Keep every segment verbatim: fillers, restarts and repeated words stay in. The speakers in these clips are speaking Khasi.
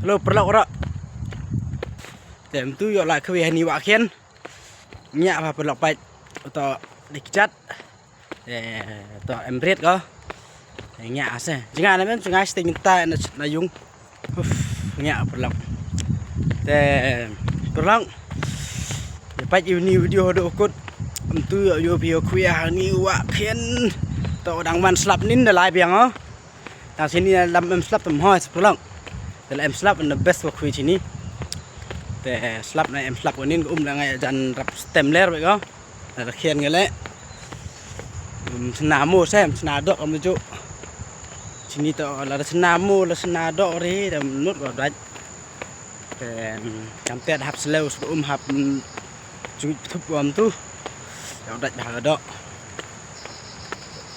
Hello, paralok ro. Te mynta ïoh la khwai hani wah khian. Ngiah ba paralok pait. To dei kjat. Te to em bret ko. Te ngiah ase. Jngai na mem, jngai sting ta na, na yung. Uf, ngiah paralok. Te paralok. Ïa pait ïa uni video haduh kut. Mynta ïoh ïoh phi ïoh khwai hani wah khian. To dang wan slap nin da lai biang o. Tang sini lam em slap tam hoi paralok. Te la em slap na best wa khwai sini. Te slap na em slap wa nin ko um la ngai jan rap stem ler bek ko. La khian ngai le. Um, sna mo sem, sna dok am ju. Sini to la sna mo, la sna dok ri, dam nut ko dait. Te, mm, kam tet hap slew, sbu um hap, mm, jung thup wam tu. Ïa u dait bha ka dok.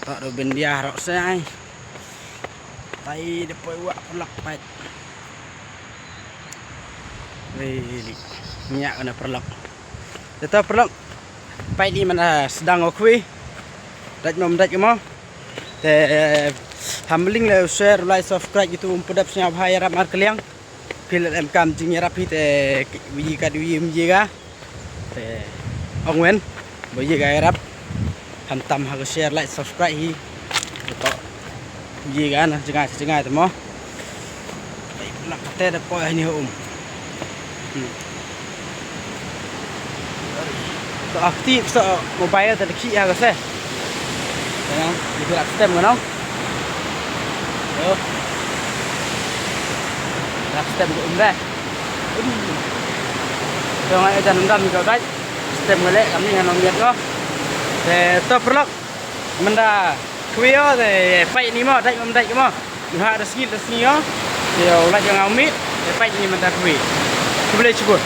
Tok do bin dia rok sai. Tai de poi wah paralok pait. Wei li. Ngiah kana paralok. Te to paralok. Pait ni mana sdang o khwai. Dait mo dait mo. Te, eh, humbling le share, like, subscribe gitu um pdap sñiaw bha ïarap markylliang. Phi lada em kam jingïarap hi te wi ka wi ym ïa ka. Te ong wen ba ïa ka ïarap. Khamtam ha ka share, like, subscribe hi. Te to wi ka na jngai jngai te mo. Te na kate da poi hani ha um. Hmm. To akti so mobile te da ki ha ka se. Te na, ïa ka rak stem ka no. Yo. Rak stem ka um de. Um. To ngai jan ngam ka dai. Stem ka le kami ha no miet ko. Te to paralok. Mynta khwai o te pait ni mo, dait mo, dait mo. Ngi ha da sngi da sngi o. Te u lait jong nga u mih, te pait ni mynta khwai. Khublei shibun.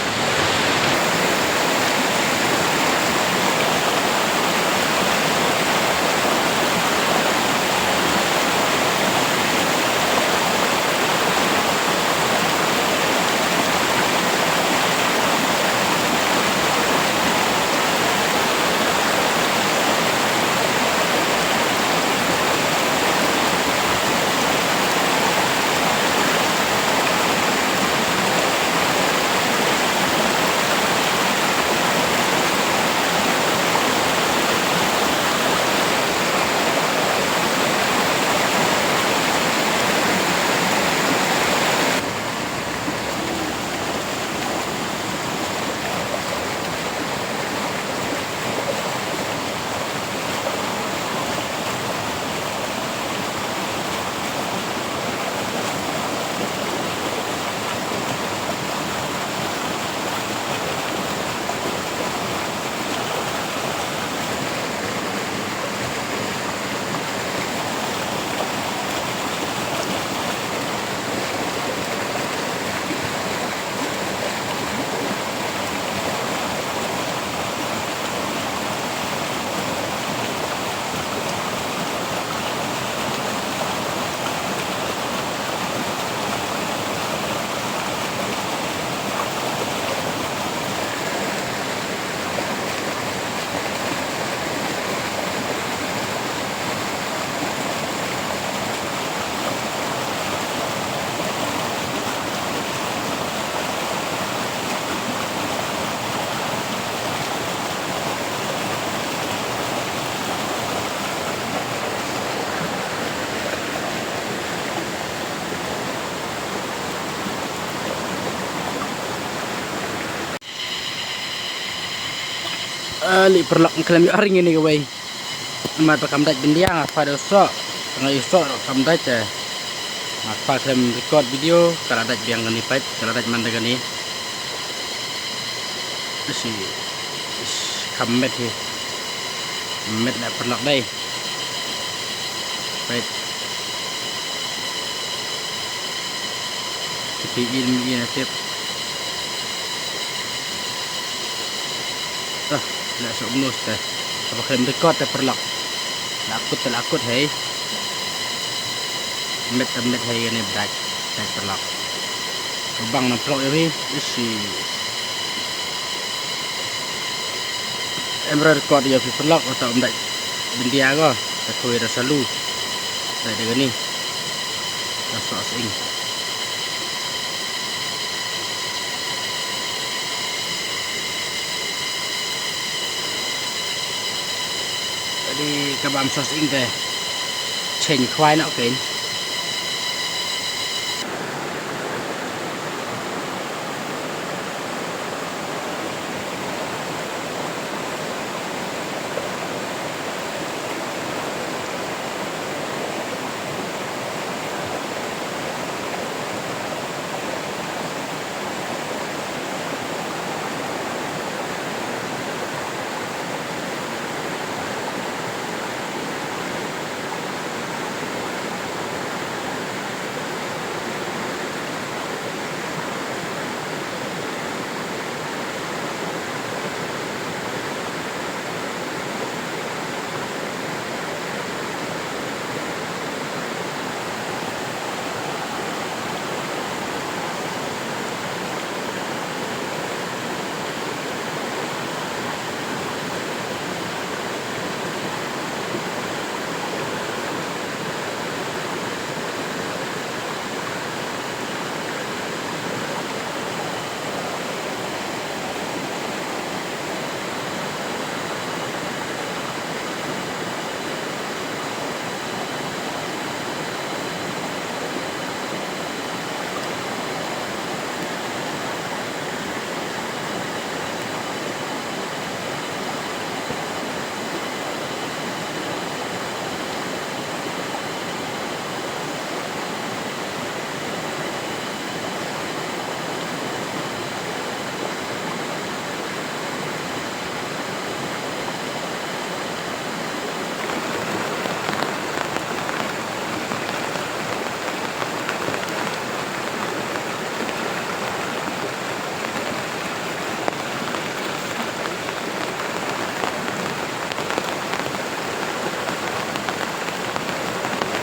Ah, li paralok, nga khlem ïoh ring ïa kane kawei. Namar ba kam dait byndia, nga phah da u soh. Nga ïoh soh ruh kam dait, eh. Nga phah khlem record video, ka la dait biang kane paip, ka la dait man da kane. Shi, shi, kam met hi. Met la paralok dei. Paip. Kiti in, in a tip. Ah, la sok nus te. Haba khlem record te paralok. La kut te la kut hei. Met te met hei kane bad. Hei paralok. Bang na paralok ïa hi. Isi. Em record ïa phi paralok, kata um dait byndia ko. Te khwai da salu. Dait da kane. Da sok sing. Ka bam sos ing te. Cheng khwai nok kein.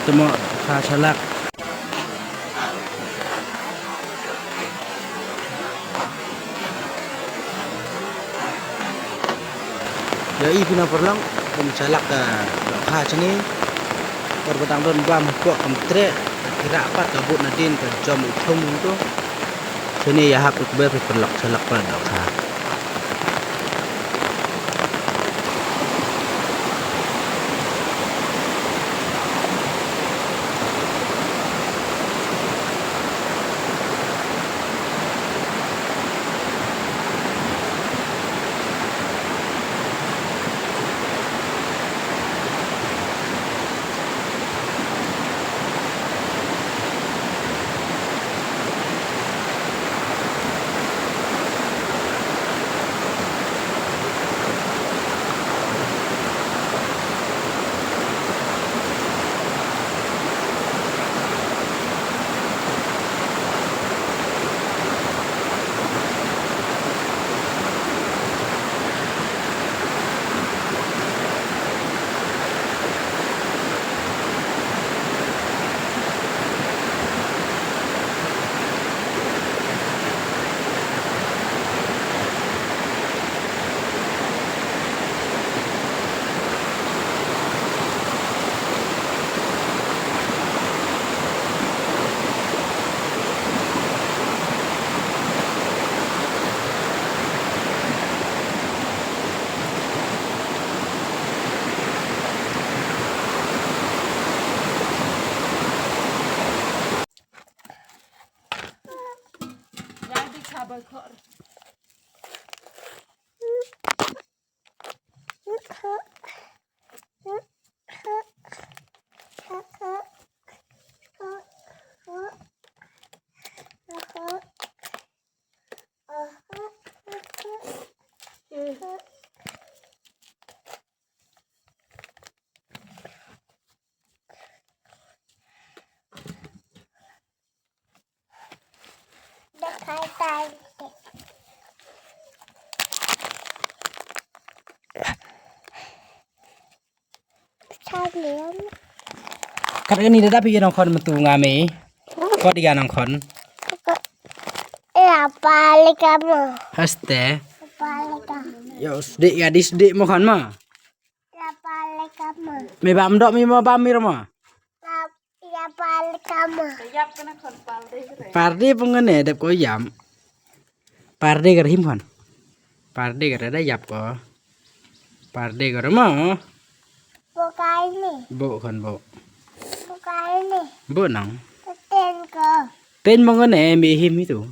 Te mo, ha shalak. Ïa i phi na paralok, kum shalak ka dohkha jong ngi. Por ba dang don bam hapoh kam treh, ki rah pat ka bud nadien ka jom i thung to. Shane ïa hap ik ber phi paralok shalak pat dohkha. Kat kani da dap ïa nongkhon mynta nga me. Kot ïa nongkhon. Ïa palik ama. Haste. Palik ama. Yo sdik ya di sdik mo khon ma. Ïa palik ama. Me bam dok me ma bam mir ma. Ïa palik ama. Parde pengene dep ko yam. Parde gar him khon. Parde gar da yap ko. Parde gar ma. Buh kai ni. Buh kan buh. Buh kai ni. Buh nang. Ten ko. Ten mo ngane mi him itu.